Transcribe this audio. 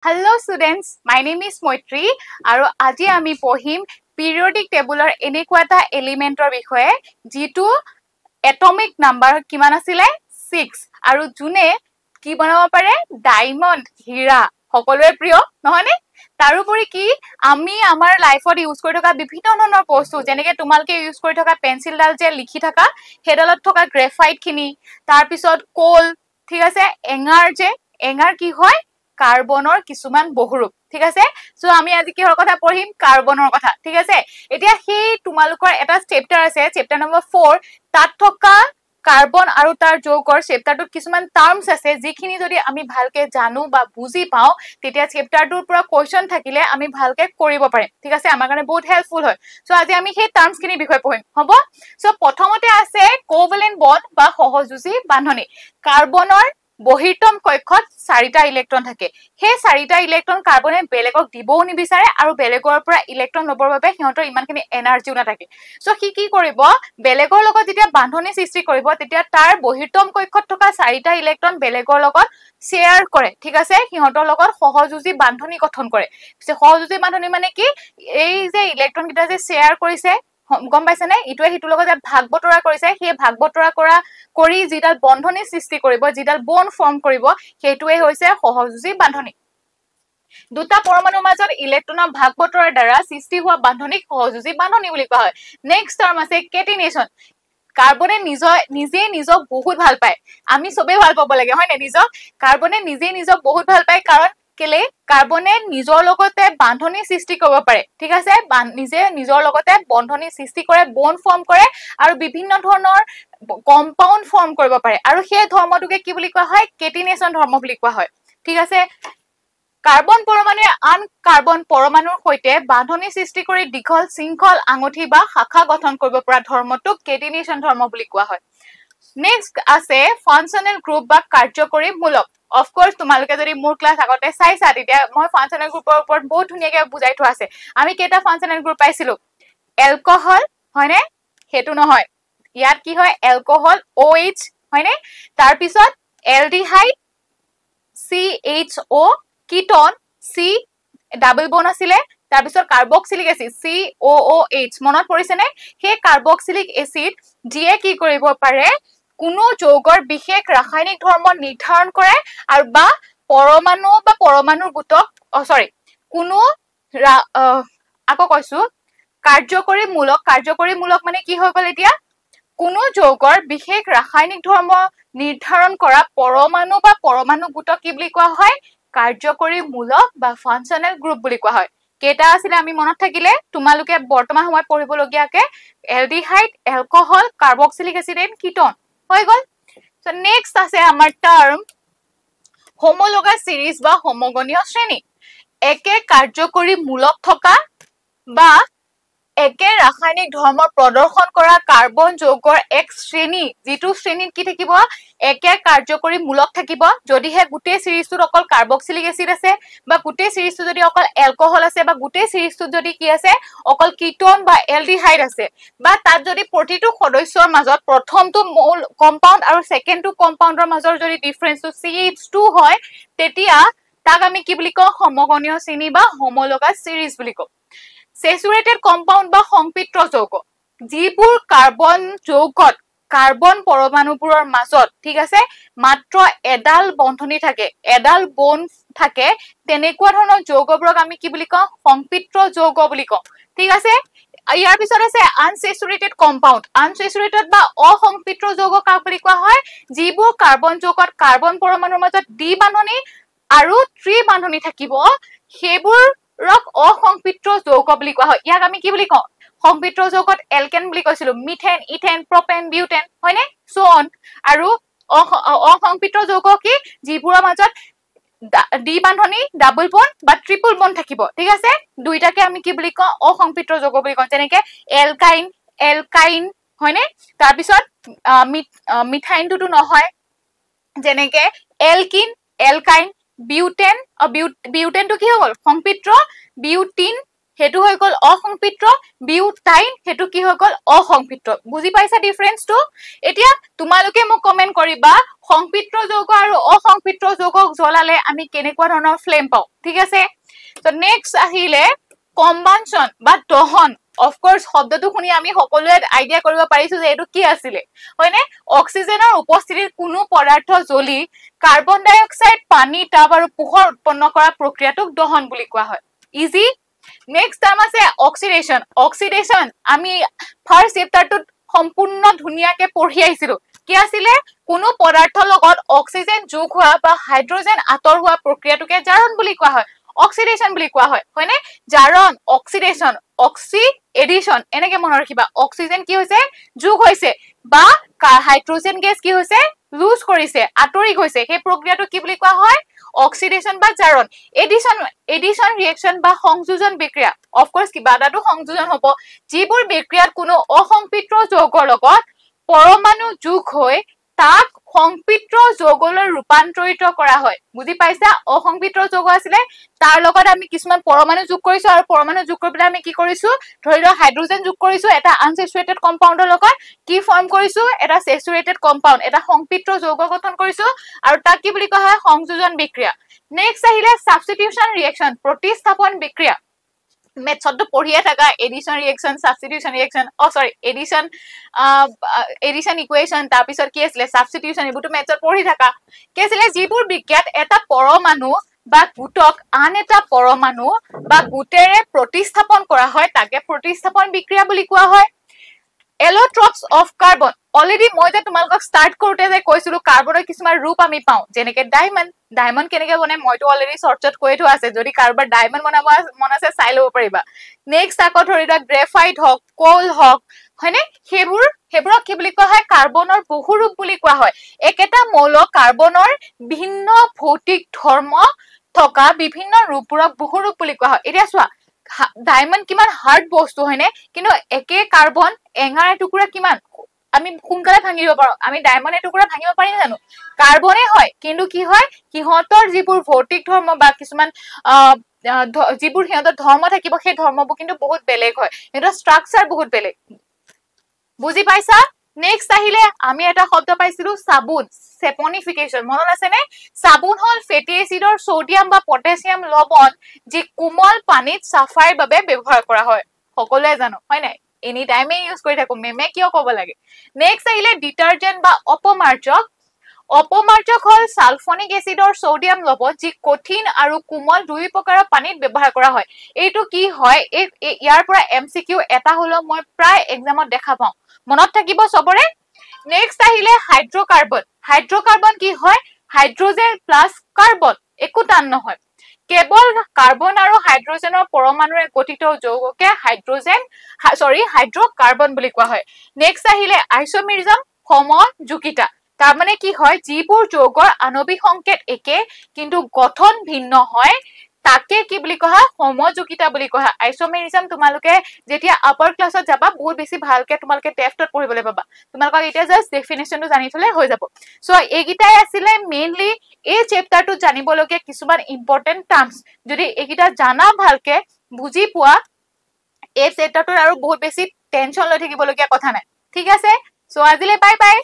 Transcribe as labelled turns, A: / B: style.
A: Hello students, my name is Maitri আৰু আজি আমি পঢ়িম পিৰিয়ডিক টেবুলৰ এনেকুৱা এটা এলিমেণ্টৰ বিষয়ে যিটো এটমিক নাম্বাৰ কিমান আছিলে 6 আৰু যোনে কি বনাব পাৰে ডায়মণ্ড, হীৰা, সকলোৰে প্ৰিয় নহয়নে? তাৰোপৰি কি আমি আমাৰ লাইফত ইউজ কৰি থকা বিভিন্ন ধৰণৰ বস্তু, যেনেকে তোমালোকে ইউজ কৰি থকা পেঞ্চিলডাল যে লিখি থকা সেইডালত থকা গ্ৰেফাইটখিনি, তাৰপিছত কোল, ঠিক আছে, এঙাৰ, যে এঙাৰ কি হয় কাৰ্বনৰ কিছুমান বহুৰূপ, ঠিক আছে। চ' আমি আজি কিহৰ কথা পঢ়িম? কাৰ্বনৰ কথা, ঠিক আছে। এতিয়া সেই তোমালোকৰ এটা চেপ্টাৰ আছে, চেপ্টাৰ নম্বৰ 4, তাত থকা কাৰ্বন আৰু তাৰ যৌগৰ চেপ্টাৰটোত কিছুমান টাৰ্মছ আছে যিখিনি যদি আমি ভালকে জানো বা বুজি পাওঁ তেতিয়া চেপ্টাৰটোৰ পৰা কুৱেশ্যন থাকিলে আমি ভালকে কৰিব পাৰিম, ঠিক আছে, আমাৰ কাৰণে বহুত হেল্পফুল হয়। চ' আজি আমি সেই টাৰ্মছখিনিৰ বিষয়ে পঢ়িম, হ'ব? চ' প্ৰথমতে আছে কোভেলেণ্ট বণ্ড বা সহযোজী বান্ধনি। কাৰ্বনৰ বহিৰ্তম কক্ষত 4টা ইলেক্ট্ৰন থাকে। সেই 4টা ইলেক্ট্ৰন কাৰ্বনে বেলেগক দিবও নিবিচাৰে আৰু বেলেগৰ পৰা ইলেক্ট্ৰন ল'বৰ বাবে সিহঁতৰ ইমানখিনি এনাৰ্জিও নাথাকে। চ' সি কি কৰিব, বেলেগৰ লগত যেতিয়া বান্ধনি সৃষ্টি কৰিব তেতিয়া তাৰ বহিৰ্তম কক্ষত থকা 4টা ইলেক্ট্ৰন বেলেগৰ লগত শ্বেয়াৰ কৰে, ঠিক আছে, সিহঁতৰ লগত সহযোজী বান্ধনি গঠন কৰে। সহযোজী বান্ধনি মানে কি, এই যে ইলেক্ট্ৰন কেইটা যে শ্বেয়াৰ কৰিছে, গম পাইছেনে, ইটোৱে সিটোৰ লগত যে ভাগ বতৰা কৰিছে, সেই ভাগ বতৰা কৰি যিডাল বন্ধনী সৃষ্টি কৰিব, যিডাল বন ফৰ্ম কৰিব, সেইটোৱে হৈছে সহযোজী বান্ধনি। দুটা পৰমাণুৰ মাজত ইলেক্ট্ৰনৰ ভাগ বতৰাৰ দ্বাৰা সৃষ্টি হোৱা বান্ধনিক সহযোজী বান্ধনি বুলি কোৱা হয়। নেক্সট টাৰ্ম আছে কেটিনেশ্যন। কাৰ্বনে নিজে নিজক বহুত ভাল পায়। আমি চবেই ভাল পাব লাগে, হয় নে? নিজক কাৰ্বনে নিজে নিজক বহুত ভাল পায়, কাৰণ কেলে কাৰ্বনে নিজৰ লগতে বান্ধনি সৃষ্টি কৰিব পাৰে, ঠিক আছে, নিজে নিজৰ লগতে বন্ধনি সৃষ্টি কৰে, বন ফৰ্ম কৰে আৰু বিভিন্ন ধৰণৰ কম্পাউণ্ড ফৰ্ম কৰিব পাৰে আৰু সেই ধৰ্মটোকে কি বুলি কোৱা হয়, কেটিনেশ্যন ধৰ্ম বুলি কোৱা হয়, ঠিক আছে। কাৰ্বন পৰমাণুৱে আন কাৰ্বন পৰমাণুৰ সৈতে বান্ধনি সৃষ্টি কৰি দীঘল শৃংখল, আঙুঠি বা শাখা গঠন কৰিব পৰা ধৰ্মটোক কেটিনেশ্যন ধৰ্ম বুলি কোৱা হয়। নেক্সট আছে ফাংচনেল গ্ৰুপ বা কাৰ্যকৰী মূলক। অফক'ৰ্চ তোমালোকে যদি মোৰ ক্লাছ আগতে চাইছা তেতিয়া মই ফাংচনেল গ্ৰুপৰ ওপৰত বহুত ধুনীয়াকে বুজাই থোৱা আছে। আমি কেইটা ফাংচনেল গ্ৰুপ পাইছিলো? এলকহল, হয়নে? সেইটো নহয়, ইয়াত কি হয়, এলকহল OH, হয়নে? তাৰপিছত aldehyde CHO, ketone C double bond আছিলে, তাৰপিছত কাৰ্বক্সিলিক এচিড COOH, মনত পৰিছেনে? সেই কাৰ্বক্সিলিক এচিড যিয়ে কি কৰিব পাৰে, কোনো যৌগৰ বিশেষ ৰাসায়নিক ধৰ্ম নিৰ্ধাৰণ কৰে আৰু বা পৰমাণু বা পৰমাণুৰ গোটক, কোনো আকৌ কৈছো, কাৰ্যকৰী মূলক। কাৰ্যকৰী মূলক মানে কি হৈ গ'ল এতিয়া, কোনো যৌগৰ বিশেষ ৰাসায়নিক ধৰ্ম নিৰ্ধাৰণ কৰা পৰমাণু বা পৰমাণু গোটক কি বুলি কোৱা হয়, কাৰ্যকৰী মূলক বা ফাংচনেল গ্ৰুপ বুলি কোৱা হয়। কেইটা আছিলে আমি মনত থাকিলে তোমালোকে বৰ্তমান সময়ত পঢ়িবলগীয়াকে aldehyde, alcohol, carboxylic acid and ketone হৈ গ'ল। চ' নেক্সট আছে আমাৰ টাৰ্ম হোমোলগাছ চিৰিজ বা সমগণীয় শ্ৰেণী। একে কাৰ্যকৰী মূলক থকা বা একে ৰাসায়নিক ধৰ্ম প্ৰদৰ্শন কৰা কাৰ্বন যৌগৰ এক শ্ৰেণী, যিটো শ্ৰেণীত কি থাকিব, একে কাৰ্যকৰী মূলক থাকিব। যদিহে গোটেই চিৰিজটোত অকল কাৰ্বক্সিলিক এচিড আছে বা গোটেই চিৰিজটোত যদি অকল এলকহল আছে বা গোটেই চিৰিজটোত যদি কি আছে অকল কিটন বা এলডিহাইড আছে, বা তাত যদি প্ৰতিটো সদস্যৰ মাজত প্ৰথমটো মৌল কম্পাউণ্ড আৰু ছেকেণ্ডটো কম্পাউণ্ডৰ মাজৰ যদি ডিফাৰেন্সটো CH2 হয়, তেতিয়া তাক আমি কি বুলি কওঁ, সমগণীয় শ্ৰেণী বা হোমোলগাছ চিৰিজ বুলি কওঁ। চেচুৰেটেড কম্পাউণ্ড বা সংপৃক্ত যৌগ, যিবোৰ কাৰ্বন যৌগত কাৰ্বন পৰমাণুবোৰৰ মাজত, ঠিক আছে, মাত্ৰ এডাল বন্ধনি থাকে, এডাল বন থাকে, তেনেকুৱা ধৰণৰ যৌগবোৰক আমি কি বুলি কওঁ, সংপৃক্ত যৌগ বুলি কওঁ, ঠিক আছে। ইয়াৰ পিছত আছে আনচেচুৰেটেড কম্পাউণ্ড। আনচেচুৰেটেড বা অসংপৃক্ত যৌগ কাক বুলি কোৱা হয়, যিবোৰ কাৰ্বন যৌগত কাৰ্বন পৰমাণুৰ মাজত দ্বি বান্ধনি আৰু ত্ৰি বান্ধনি থাকিব, সেইবোৰ অসংপৃক্ত যৌগ বুলি কোৱা হয়। ইয়াক আমি কি বুলি কওঁ, সংপৃক্ত যৌগত এলকেন বুলি কৈছিলো, মিথেন, ইথেন, প্ৰপেন, বিউটেন, হয়নে, চ' অন। আৰু অসংপৃক্ত যৌগ কি, যিবোৰৰ মাজত দ্বি বান্ধনি, ডাবল বন বা ট্ৰিপল বন থাকিব, ঠিক আছে, দুইটাকে আমি কি বুলি কওঁ, অসংপৃক্ত যৌগ বুলি কওঁ। যেনেকে এলকাইন, এলকাইন, হয়নে, তাৰপিছত মিথাইনটোতো নহয়, যেনেকে এলকিন, এলকাইন, বিউটেন, বিউটেনটো কি হৈ গ'ল, সংপৃক্ত, বিউটিন, সেইটো হৈ গ'ল অসংপৃক্ত, বিউটাইন সেইটো কি হৈ গ'ল অসংপৃক্ত। বুজি পাইছা ডিফাৰেন্সটো? এতিয়া তোমালোকে মোক কমেণ্ট কৰিবা সংপৃক্ত যৌগ আৰু অসংপৃক্ত যৌগক জ্বলালে আমি কেনেকুৱা ধৰণৰ ফ্লেম পাওঁ, ঠিক আছে? নেক্সট আহিলে কম্বানচন বা দহন। অফক'ৰ্চ শব্দটো শুনি আমি সকলোৱে আইডিয়া কৰিব পাৰিছো যে এইটো কি আছিলে, হয়নে? অক্সিজেনৰ উপস্থিতিত কোনো পদাৰ্থ জ্বলি কাৰ্বন ডাই অক্সাইড, পানী, তাপ আৰু পোহৰ উৎপন্ন কৰা প্ৰক্ৰিয়াটোক দহন বুলি কোৱা হয়। ইজি। নেক্সট টাৰ্ম আছে অক্সিডেশ্যন। অক্সিডেশ্যন আমি ফাৰ্ষ্ট চেপ্টাৰটোত সম্পূৰ্ণ ধুনীয়াকে পঢ়ি আহিছিলো। কি আছিলে? কোনো পদাৰ্থৰ লগত অক্সিজেন যোগ হোৱা বা হাইড্ৰজেন আঁতৰ হোৱা প্ৰক্ৰিয়াটোকে জাৰণ বুলি কোৱা হয়, অক্সিডেশ্যন বুলি কোৱা হয়, হয়নে? জাৰণ, অক্সিডেশ্যন, অক্সি এডিশ্যন, এনেকে মনত ৰাখিবা। অক্সিজেন কি হৈছে? যোগ হৈছে বা হাইড্ৰজেন গেছ কি হৈছে? লুজ কৰিছে, আঁতৰি গৈছে। সেই প্ৰক্ৰিয়াটো কি বুলি কোৱা হয়? অক্সিডেশ্যন বা জাৰণ। এডিশ্যন, এডিশ্যন ৰিয়েকশ্যন বা সংযোজন বিক্ৰিয়া। অফক'ৰ্চ কিবা এটাতো সংযোজন হ'ব। যিবোৰ বিক্ৰিয়াত কোনো অসংপৃক্ত যৌগৰ লগত পৰমাণু যোগ হৈ তাক সংপৃক্ত যৌগলৈ ৰূপান্তৰিত কৰা হয়। বুজি পাইছা? অসংপৃক্ত যৌগ আছিলে, তাৰ লগত আমি কিছুমান পৰমাণু যোগ কৰিছো আৰু পৰমাণু যোগ কৰি পেলাই আমি কি কৰিছো? ধৰি লোৱা হাইড্ৰজেন যোগ কৰিছো এটা আনচেচুৰেটেড কম্পাউণ্ডৰ লগত, কি ফৰ্ম কৰিছো? এটা চেচুৰেটেড কম্পাউণ্ড, এটা সংপৃক্ত যৌগ গঠন কৰিছো আৰু তাক কি বুলি কোৱা হয়? সংযোজন বিক্ৰিয়া। নেক্সট আহিলে ছাবষ্টিটিউশ্যন ৰিয়েকশ্যন, প্ৰতিস্থাপন বিক্ৰিয়া। মেথছততো পঢ়িয়ে থাকা এডিশ্যন ৰিয়েকশ্যন, ছাবষ্টিটিউশ্যন ৰিয়েকশ্যন, অ' চৰি এডিশ্যন, এডিশ্যন ইকুৱেশ্যন, তাৰপিছত কি আছিলে ছাবষ্টিটিউশ্যন, এইবোৰতো মেথছত পঢ়ি থাকা। কি আছিলে? যিবোৰ বিক্ৰিয়াত এটা পৰমাণু বা গোটক আন এটা পৰমাণু বা গোটেৰে প্ৰতিস্থাপন কৰা হয় তাকে প্ৰতিস্থাপন বিক্ৰিয়া বুলি কোৱা হয়। এলোট্ৰপছ অফ কাৰ্বন, অলৰেডি মই যে তোমালোকক ষ্টাৰ্ট কৰোঁতে যে কৈছিলো কাৰ্বনৰ কিছুমান ৰূপ আমি পাওঁ, যেনেকে ডায়মণ্ড। ডায়মণ্ড কেনেকে বনে মইতো অলৰেডি শ্বৰ্টছত কৈ থোৱা আছে, যদি কাৰোবাৰ ডায়মণ্ড বনাব মন আছে চাই ল'ব পাৰিবা। নেক্সট আকৌ ধৰি লোৱা গ্ৰেফাইট হওক, কল হওক, হয়নে? সেইবোৰক কি বুলি কোৱা হয়? কাৰ্বনৰ বহুৰূপ বুলি কোৱা হয়। একেটা মৌল কাৰ্বনৰ ভিন্ন ভৌতিক ধৰ্ম থকা বিভিন্ন ৰূপবোৰক বহুৰূপ বুলি কোৱা হয়। এতিয়া চোৱা, ডায়মণ্ড কিমান হাৰ্ড বস্তু, হয়নে? কিন্তু একে কাৰ্বন এঙাৰ এটুকুৰা কিমান আমি সোনকালে ভাঙিব পাৰো। আমি ডায়মণ্ড এটুকুৰা ভাঙিব পাৰিম জানো? কাৰ্বনে হয়, কিন্তু কি হয়, সিহঁতৰ যিবোৰ ভৌতিক ধৰ্ম বা কিছুমান যিবোৰ সিহঁতৰ ধৰ্ম থাকিব, সেই ধৰ্মবোৰ কিন্তু বহুত বেলেগ হয়, সিহঁতৰ ষ্ট্ৰাকচাৰ বহুত বেলেগ। বুজি পাইছা? নেক্সট আহিলে আমি এটা শব্দ পাইছিলো চাবোন, চেপনিফিকেশ্যন, মনত আছেনে? চাবোন হ'ল ফেটি এচিডৰ ছডিয়াম বা পটেছিয়াম লৱণ যি কোমল পানীত চাফাইৰ বাবে ব্যৱহাৰ কৰা হয়। সকলোৱে জানো, হয় নাই? এনি টাইমে ইউজ কৰি থাকো, মেমে কিয় ক'ব লাগে? নেক্সট আহিলে ডিটাৰজেণ্ট বা অপমাৰ্জক। অপমাৰ্জক হ'ল ছালফনিক এচিডৰ ছডিয়াম লৱণ যি কঠিন আৰু কোমল দুয়ো প্ৰকাৰৰ পানীত ব্যৱহাৰ কৰা হয়। এইটো কি হয়? ইয়াৰ পৰা MCQ এটা হ'লেও মই প্ৰায় এক্সামত দেখা পাওঁ, মনত থাকিব চবৰে। নেক্সট আহিলে হাইড্ৰকাৰ্বন। হাইড্ৰকাৰ্বন কি হয়? হাইড্ৰজেন প্লাছ কাৰ্বন, একো টান নহয়। কেৱল কাৰ্বন আৰু হাইড্ৰজেনৰ পৰমাণুৰে গঠিত যৌগকে হাইড্ৰকাৰ্বন বুলি কোৱা হয়। নেক্সট আহিলে আইচোমেৰিজম, সমযোগিতা। তাৰমানে কি হয়? যিবোৰ যৌগৰ আণৱিক সংকেত একে কিন্তু গঠন ভিন্ন হয় তাকে কি বুলি কোৱা হয়? সমযোগিতা বুলি কোৱা হয়। আইচোমেৰিজম তোমালোকে যেতিয়া আপাৰ ক্লাছত যাবা বহুত বেছি ভালকে তোমালোকে ডেফ্টত পঢ়িবলৈ পাবা। তোমালোকক এতিয়া জাষ্ট ডেফিনেশ্যনটো জানি থলে হৈ যাব। চ' এইকেইটাই আছিলে মেইনলি এই চেপ্টাৰটোত জানিবলগীয়া কিছুমান ইম্পৰ্টেণ্ট টাৰ্মছ। যদি এইকেইটা জানা, ভালকে বুজি পোৱা, এই চেপ্টাৰটোত আৰু বহুত বেছি টেনশ্যন লৈ থাকিবলগীয়া কথা নাই, ঠিক আছে? চ' আজিলৈ বাই বাই।